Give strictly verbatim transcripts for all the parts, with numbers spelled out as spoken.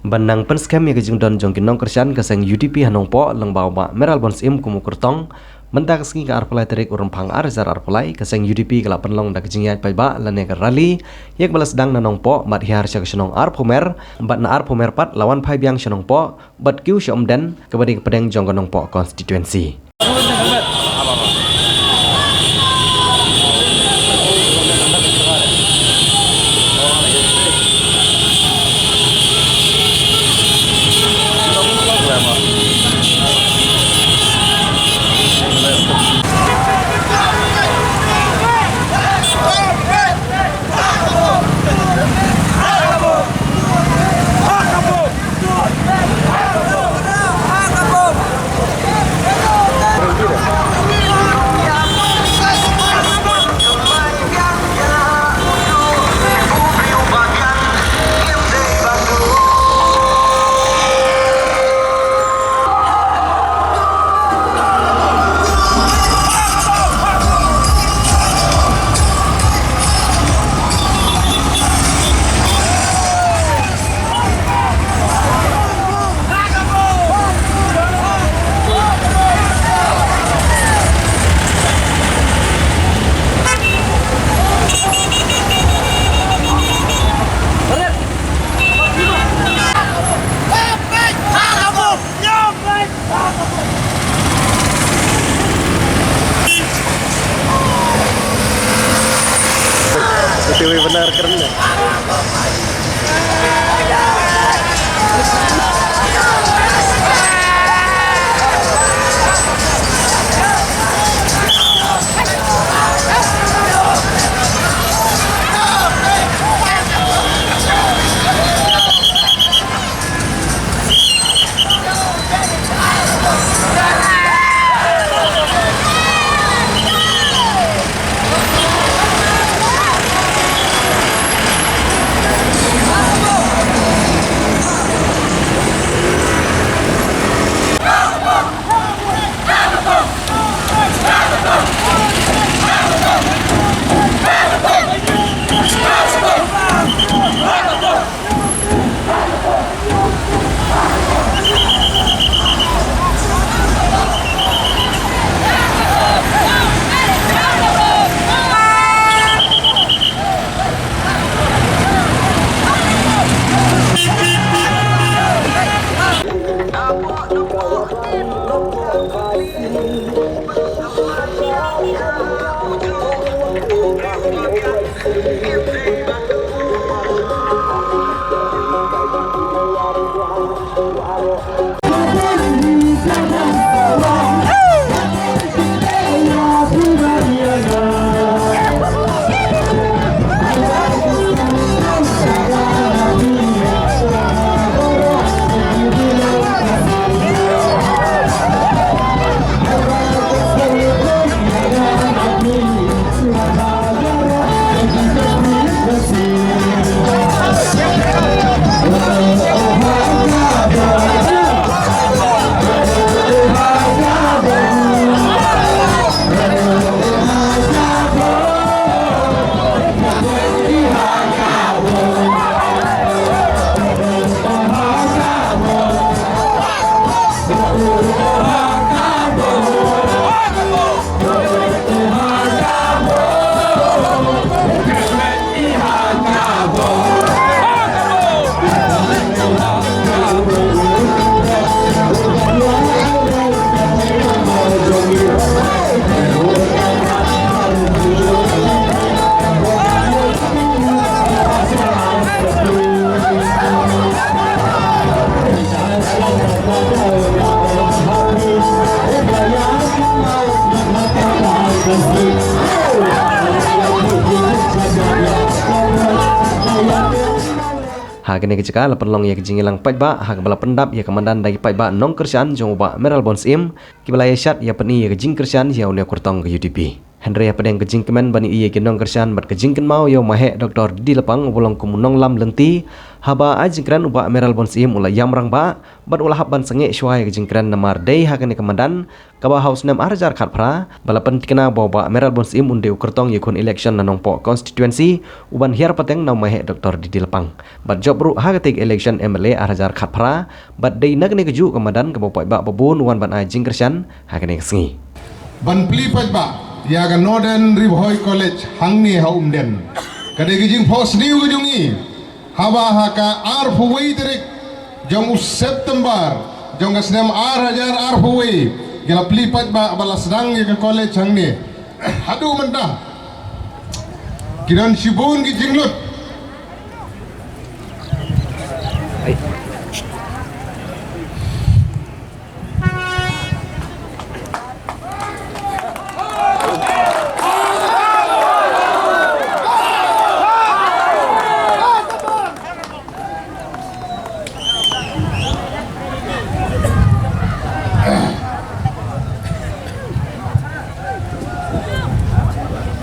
Ban nang pynskhem ïa ka jingdon jong ki nongkyrshan ka seng U D P ha Nongpoh lyngba u Bah Mayral Born Syiem kum u kyrtong, mynta ka sngi ka arphew lai tarik u Rymphang ar hajar arphew lai, ka seng U D P ka la pynlong da ka jingïaid paidbah lane ka rally ïa kaba la sdang na Nongpoh bad hiar sha ka shnong Arphumer, bad na Arphumer pat la wan phai biang sha Nongpoh bad kiew sha Umden kaba dei ka pdeng jong ka Nongpoh constituency. Betul benar keren ya. Ha kane ka jaka la pynlong ïa ka jingïalang paidbah ha kaba la pyndap ïa ka madan da ki paidbah nongkyrshan jong u Bah Mayral Born Syiem, kiba la ïa shad ïa pyni ïa ka jingkyrshan ïa une u kyrtong ka U D P. Hynrei hapdeng ka jingkmen ban ïohi ïa ki nongkyrshan bad ka jingkynmaw ïa u Maheh Doktor D D Lapang uba long kum u nonglam lynti, haba ai jingkren u Bah Mayral Born Syiem u la ïam rangbah bad u la hap ban sangeh shuwa ïa ka jingkren namar dei ha kane ka madan kaba ha u snem ar hajar khatphra ba la pynthikna ba u Bah Mayral Born Syiem un dei u kyrtong ïakhun election na Nongpoh constituency uban hiar pateng na u Maheh Doktor D D Lapang. Bad jop ruh ha katei ka election M L A ar hajar khatphra bad dei na kane kajuh ka madan kaba u paidbah babun u wan ban ai jingkyrshan ha kane ka sngi. Ban plie paidbah ïa ka Northern Ri Bhoi College hangne ha Umden, ka dei ka jingphohsniew ka jong ngi. Haba ha ka arphew wei tarik jong u September jong ka snem ar hajar arphew wei, ki la plie paidbah ba la sdang ïa ka college hangne. Haduh mynta ki don shibun ki jinglut.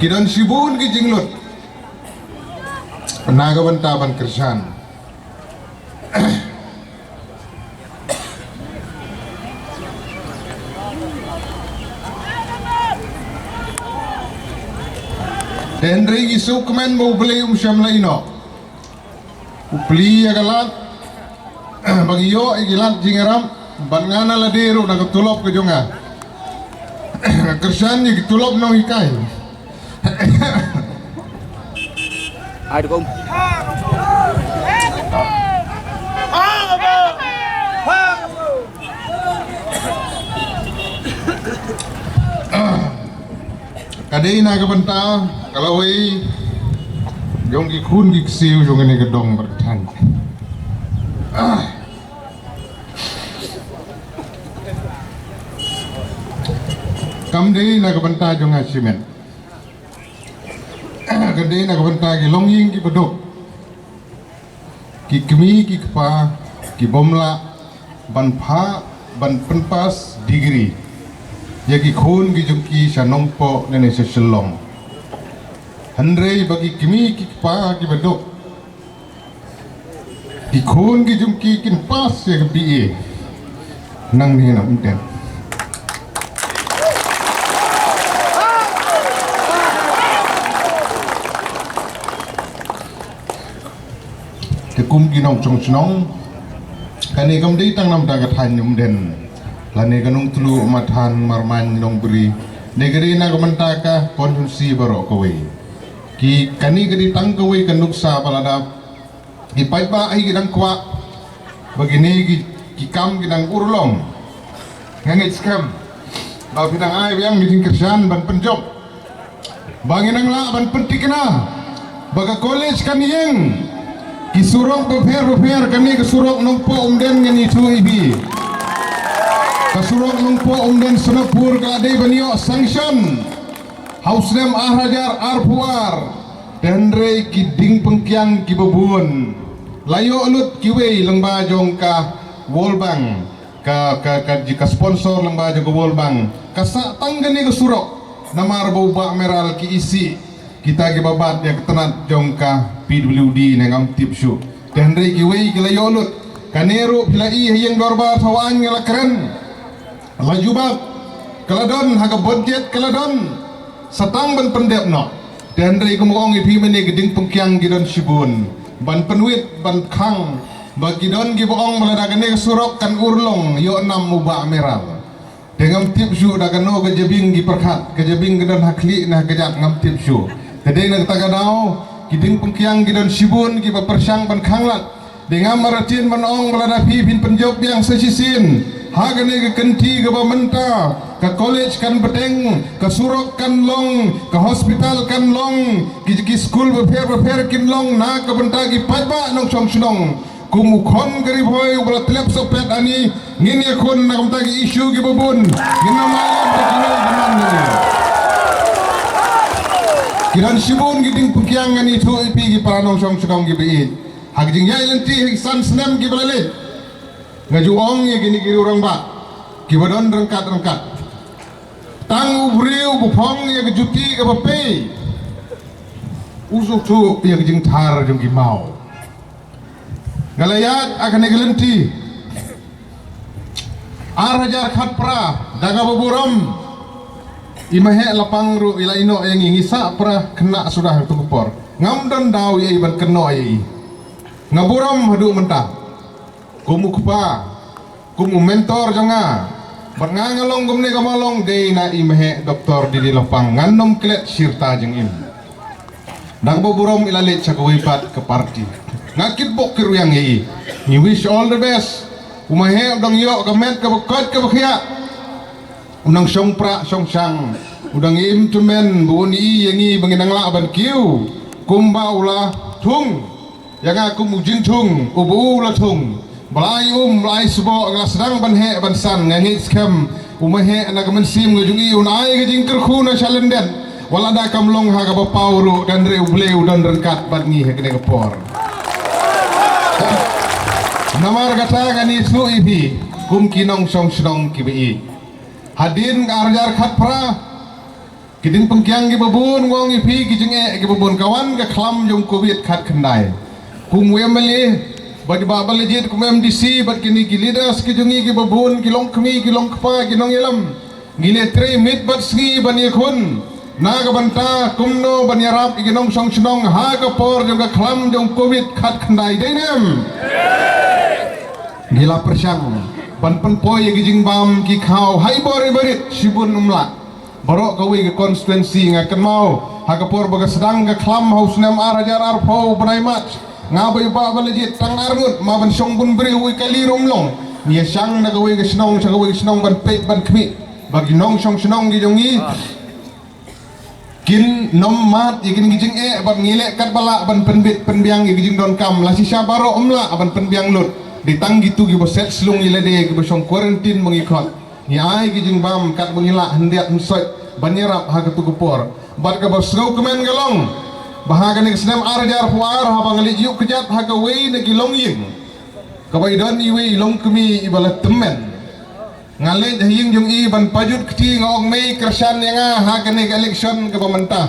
Ki don shibun ki jinglut na ka bynta ban kyrshan. Te hynrei ngi sngewkmen ba U Blei um shym la ïehnoh. U plie ïa ka lad ba ngi ïoh ïa ki lad jingïarap bad nga na lade ruh na ka tulop ka jong nga. Kyrshan ïa ki tulop nonghikai. Ai, dukung. Ka dei na ka bynta ka lawei jong ki khun ki ksiew jong kane ka dong bad ka thaiñ. Kam dei na ka bynta jong nga shimet. Ka dei na ka bynta ki longïing ki baduk, ki kmie ki kpa ki bym lah ban phah ban pynpass degree ïa ki khun ki jong ki sha Nongpoh ne ne sha Shillong. Hynrei ba ki kmie ki kpa ki baduk, ki khun ki jong ki kin pass ïa ka B A nangne na Umden. Te kum ki nongshong shnong, kane kam dei tang na ka bynta ka thaiñ Umden, lane ka Nongtluh, Mathan, Marmain, Nongbri, ne ka dei na ka bynta ka constituency baroh kawei. Ki, kane ka dei tang kawei ka nuksa ba lada ki paidbah hi ki dang kwah ba kine ki, ki kam ki dang urlong. Nga ngeit skhem ba phi dang ai biang ki jingkyrshan ban pynjop ba ngin nang lah ban pynthikna ba ka college kan ïeng ki surok bapher bapher. Kane ka surok Nongpoh Umden ngan ïathuh ïa phi, ka surok Nongpoh Umden Sonapur ka la dei ban ïoh sanction ha u snem ar hajar arphew ar. Te hynrei ki ding pynkiang kiba bun la ïoh lut kiwei lyngba jong ka World Bank, ka, ka, ka, ka sponsor lyngba jong ka World Bank. Ka sah tang kane ka surok namar ba u Bah Mayral ki isih kita kiba bat ïa ka tnat jong ka P W D ne ngam tip shuh. Te hynrei kiwei ki la ïoh lut. Kane ruh phi la i ha ïing dorbar Thawaiñ nga la kren. La jubab, ka la don ha ka budget, ka la don sa tang ban pyndep noh. Te hynrei kumba ong ïa phi mynne, ki ding pynkiang ki don shibun ban pynwit ban khang ba ki don kiba ong ba lada kane ka surok kan urlong ïoh nam u Bah Mayral. Te ngam tip shuh da kano ka jabieng ki pyrkhat, ka jabieng ka don ha khlieh ne ha kjat ngam tip shuh. Te dei na kata ka daw ki ding pynkiang ki don shibun kiba pyrshang ban khanglad. Dei ngam martin ban ong ba lada phi phin pynjop biang sa shisien ha kane ka kynti kaba mynta, ka college kan bteng, ka surok kan long, ka hospital kan long, ki, ki skul bapher bapher kin long na ka bynta ki paidbah nongshong shnong. Kum u khon ka Ri Bhoi uba la tlep sohpet ani, ngin ïakhun na ka bynta ki issue kiba bun. Ngin ym ai lem da ki lei ki man ngi. Ki don shibun ki ding pynkiang, ngan ïathuh ïa phi ki para nongshong shnong kiba ïeit. Ha ka jingïaid lynti ha ki san snem kiba la leit, nga ju ong ïa kine ki riew rangbah kiba don ryngkat ryngkat. Tang u briew ba phong ïa ka juti kaba pei, u sngewthuh ïa ka jingthar jong ki maw. Nga la ïaid ha kane ka lynti ar hajar khatphra, da kaba burom, i Maheh Lapang ruh i la ïehnoh ïa ngi, ngi sah para khynnah suda ha kato ka por. Ngam don daw ïa i ban kynnoh ïa i. Nga burom haduh mynta kum u kpa, kum u mentor jong nga. Bad nga nga long kumne ka mawlong dei na i Maheh Doktor D D Lapang, ngan ym klet shi rta jingim. Da kaba burom i la leit sha kawei pat ka party. Nga kitbok kitrwiang ïa i. Ngi wish all the best. U Maheh u dang ïoh ka met kaba koit kaba khiah. U nang shong prah shong shang. U dang im tymmen ba un ïohi ïa ngi ba ngi nang lah ban kiew kumba u la thung ïa nga kum u jingthung uba u la thung. Ba la ai um, ba la ai sboh, nga la sdang ban heh ban san. Nga ngeit skhem u Maheh na ka mynsiem ka jong i un ai ka jingkyrkhu na sha lyndet. Wat la da kam long ha kaba paw ruh, hynrei U Blei u don ryngkat bad ngi ha kane ka por. Namar kata ngan ïathuh ïa phi kum ki nongshong shnong kiba ïeit. Hadien ka ar hajar khatphra, ki diengpyngkiang kiba bun, nga ong ïa phi, ki jingeh kiba bun, ka wan ka khlam jong Covid khatkhyndai. Kum u M L A bad i Bah Balajied kum M D C bad kine ki leaders ki jong ngi kiba bun, ki longkmie, ki longkpa, ki nongïalam, ngi la trei miet bad sngi ban ïakhun na ka bynta kumno ban ïarap ïa ki nongshong shnong ha ka por jong ka khlam jong Covid khatkhyndai, dei ne em? Ngi la pyrshang ban pynpoi ïa ki jingbam ki khaw ha i bor i barit, shibun ym lah. Baroh kawei ka constituency, nga kynmaw ha ka por ba ka sdang ka khlam ha u snem ar hajar arphew bnai March, nga bad i Bah Balajied tang arngut, ma ban shong bun briew, i kali ruh ym long. Ngi ïashang na kawei ka shnong sha kawei ka shnong ban peit ban khmih ba ki nongshong shnong ki jong ngi kin nym mad ïa kine ki jingeh, bad ngi leh katba lah ban pynbit pynbiang ïa ki jingdonkam. La shisha baroh ym lah ban pynbiang lut. Dei tang kito kiba set slung ïa lade, kiba shong quarantine ba ngi khot. Ngi ai ki jingbam katba ngi lah, hyndiat hynsoit ban ïarap ha kato ka por. Bad kaba sngewkmen ka long ba ha kane ka snem ar hajar arphew ar, haba nga leit ïuh kjat ha kawei na ki longïing kaba i don iwei i longkmie iba la tymmen, nga leit ha ïing jong i ban pajut kti, nga ong, mei, kyrshan ïa nga ha kane ka election kaba mynta.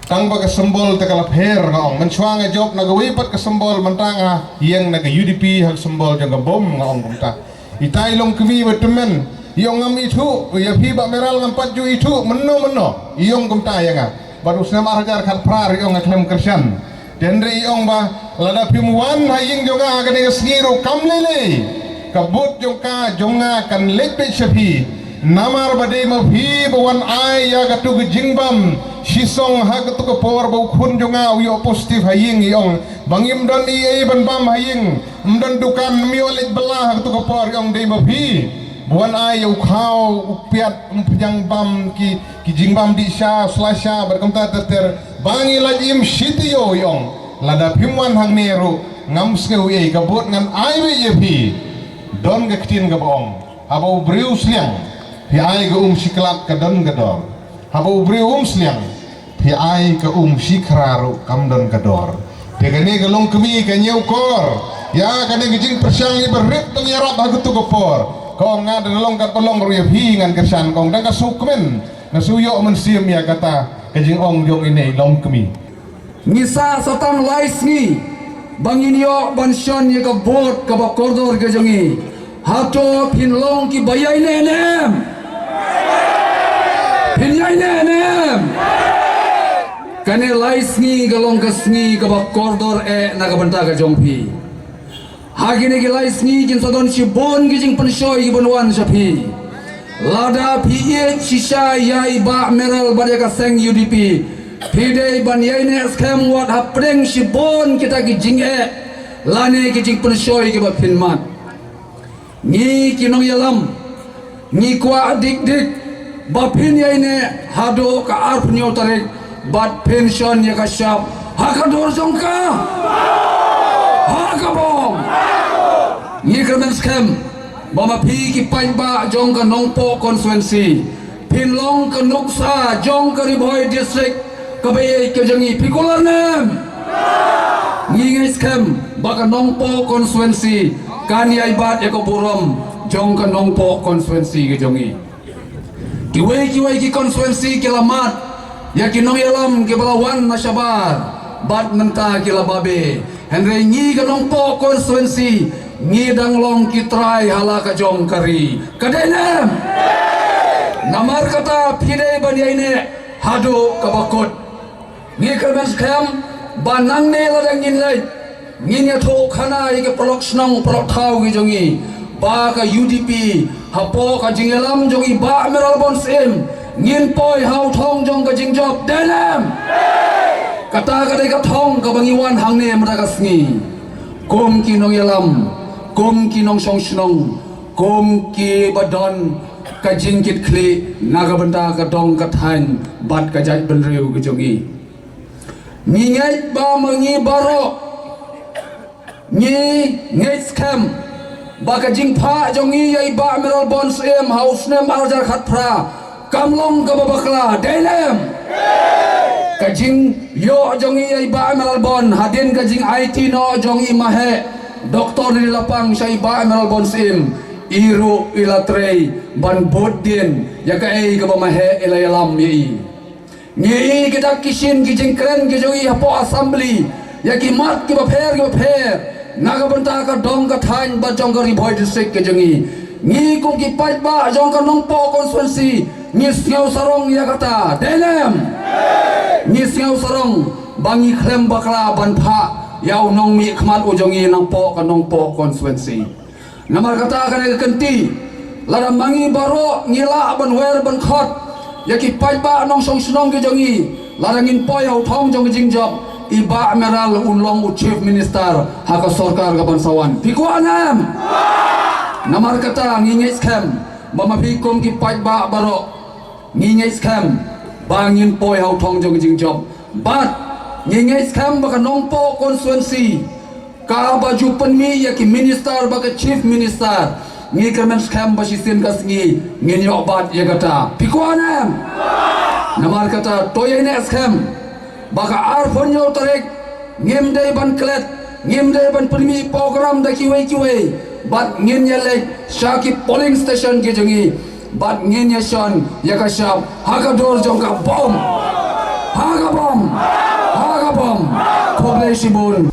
Tang ba ka symbol te ka la pher, nga ong. Mynshuwa nga jop na kawei pat ka symbol, mynta nga ïeng na ka U D P ha ka symbol jong ka bom, nga ong kumta. Ita i longkmie ba tymmen i ong, ngam ithuh ïa phi Bah Meral, ngam pat ju ithuh mynno mynno, i ong kumta ïa nga. Bad u snem ar hajar khatphra ruh i ong, nga khlem kyrshan. Hynrei i ong ba lada phim wan ha ïing jong nga ha kane ka sngi ruh kam lei lei, ka vote jong ka, jong nga kan leit beit sha phi. Namar ba dei ma phi ba wan ai ïa kato ka jingbam shisong ha kato ka por ba u khun jong nga u ïoh positive ha ïing, i ong. Ba ngim don ei ei ban bam ha ïing, ym don dukan, ym ïoh leit bylla ha kato ka por, i ong, dei ma phi ba wan ai ïa u khaw, u piat, umphniang bam, ki ki jingbam dih sha, sla sha bad kumta ter ter. Ba ngi lait im shi taïew, i ong. Lada phim wan hangne ruh ngam sngew ei, ka vote ngan ai beit ïa phi. Don ka ktien kaba ong, haba u briew sliang, phi ai ka um shi khlad, ka don ka dor. Haba u briew um sliang, phi ai ka um shi khra ruh kam don ka dor. Te kane ka longkmie ka ñiewkor ïa kane ka jingpyrshang iba rit ban ïarap ha kato ka por. Ka ong, nga da long katba long ruh ïa phi ngan kyrshan, ka ong. Dang ka sngewkmen, nga sngew ïoh mynsiem ïa kata ka jingong jong ine i longkmie. Ngi sah sa tang lai sngi ba ngin ïoh ban shon ïa ka vote kaba kordor ka jong ngi. Hato phin long kiba ïaineh ne em? Phin ïaineh ne em? Kane lai sngi ka long ka sngi kaba kordor eh na ka bynta ka jong phi. Ha kine ki lai sngi kin sa don shibun ki jingpynshoi kiban wan sha phi. Lada phi ïeit shisha ïa i Bah Meral bad ïa ka seng U D P, phi dei ban ïaineh skhem wat hapdeng shibun kita ki jingeh lane ki jingpynshoi kiba phin mad. Ngi ki nongïalam, ngi kwah dik dik ba phin ïaineh haduh ka arphew hynñiew tarik bad phin shon ïa ka shap ha ka dur jong ka, ha kaba ong. Ngi kyrmen skhem ba ma phi ki paidbah jong ka Nongpoh constituency, phin long ka nuksa jong ka Ri Bhoi District kaba ïeit ka jong ngi, phi kular ne em? Ngi ngeit skhem ba ka Nongpoh constituency kan ïai bat ïa ka burom jong ka Nongpoh constituency ka jong ngi. Kiwei kiwei ki constituency ki la mad ïa ki nongïalam kiba la wan na shabar bad mynta ki la babe. Hynrei ngi ka Nongpoh constituency ngi dang long ki trai ha la ka jong ka ri. Ka dei ne em? Namar kata phi dei ban ïaineh haduh kaba kut. Ngi kyrmen skhem ba nangne lada ngin leit, ngin ïathuh khana ïa ki paralok shnong paralok thaw ki jong ngi ba ka U D P hapoh ka jingïalam jong i Bah Mayralborn Syiem ngin poi ha u thong jong ka jingjop. Dei ne em? Kata ka dei ka thong kaba ngi wan hangne mynta ka sngi kum ki nongïalam, kum ki nongshong shnong, kum kiba don ka jingkitkhlieh na ka bynta ka dong ka thaiñ bad ka jaitbynriew ka jong ngi. Ngi ngeit ba ma ngi baroh ngi ngeit skhem ba ka jingphah jong ngi ïa i Bah Mayralborn Syiem ha u snem ar hajar khatphra kam long kaba bakla. Dei ne em? Ka jingïoh jong ngi ïa i Bah Mayralborn hadien ka jingaiti noh jong i maheh Doctor Rilapang sha i Bah Mayralborn Syiem, i ruh i la trei ban bud dien ïa kaei kaba maheh i la ïalam ïa i. Ngi i ki dak ki shin ki jingkren ki jong i hapoh assembly ïa ki mat kiba pher kiba pher na ka bynta ka dong ka thaiñ bad jong ka Ri Bhoi District ka jong i. Ngi kum ki paidbah jong ka Nongpoh constituency ngi sngew sarong ïa kata. Dei ne em? Ngi sngew sarong ba ngi khlem bakla ban phah ïa u nongmihkhmat u jong i napoh ka Nongpoh constituency. Namar kata kane ka kynti, lada ma ngi baroh ngi lah ban wer ban khot ïa ki paidbah nongshong shnong ki jong i, lada ngin poi ha u thong jong ka jingjop, i Bah Mayral un long u Chief Minister ha ka sorkar ka ban sa wan. Phi kwah ne em? Namar kata ngi ngeit skhem ba ma phi kum ki paidbah baroh ngi ngeit skhem ba ngin poi ha u thong jong ka jingjop. Bad ngi ngeit skhem ba ka Nongpoh constituency kaba ju pynmih ïa ki minister bad ka Chief Minister, ngi kyrmen skhem ba shisien ka sngi ngin ïoh bat ïa kata. Phi kwah ne em? Namar kata to ïaineh skhem ba ka arphew hynñiew tarik ngim dei ban klet, ngim dei ban pynmih program da kiwei kiwei, bad ngin ïaleit sha ki polling station ki jong i bad ngin ïashon ïa ka shap ha ka dur jong ka bom. Ha ka bom. Ha ka bom. Khublei shibun.